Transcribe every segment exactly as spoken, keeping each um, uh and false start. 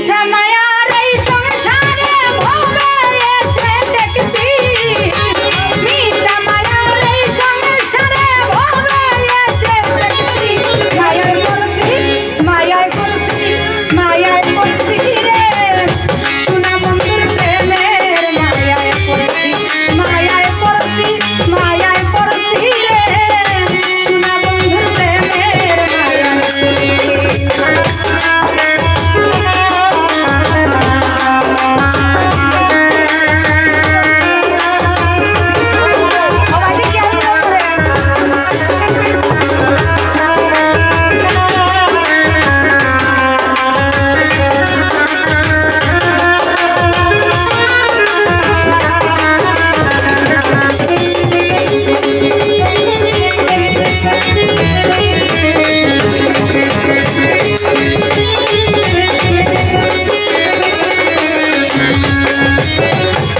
মিছা মায়ার এই সংসারে ভবে এসে দেখছি, মিছা মায়ার এই সংসারে ভবে এসে দেখছি, মায়ায় পড়ছি, মায়ায় পড়ছি, মায়ায় পড়ছি রে, সোনা বন্ধুর প্রেমের মায়ায় পড়ছি, মায়ায় পড়ছি, মায়ায় পড়ছি রে, সোনা বন্ধুর প্রেমের মায়ায় পড়ছি।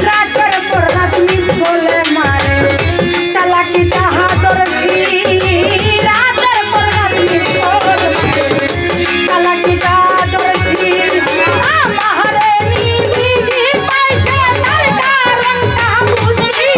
রাতের পর রাত মিস কলে মারে, চালাকিটা হাদরছি। রাতের পর রাত মিস কলে মারে, চালাকিটা হাদরছি। আমারে নিবি পাইছে তার কারণটা বুঝি।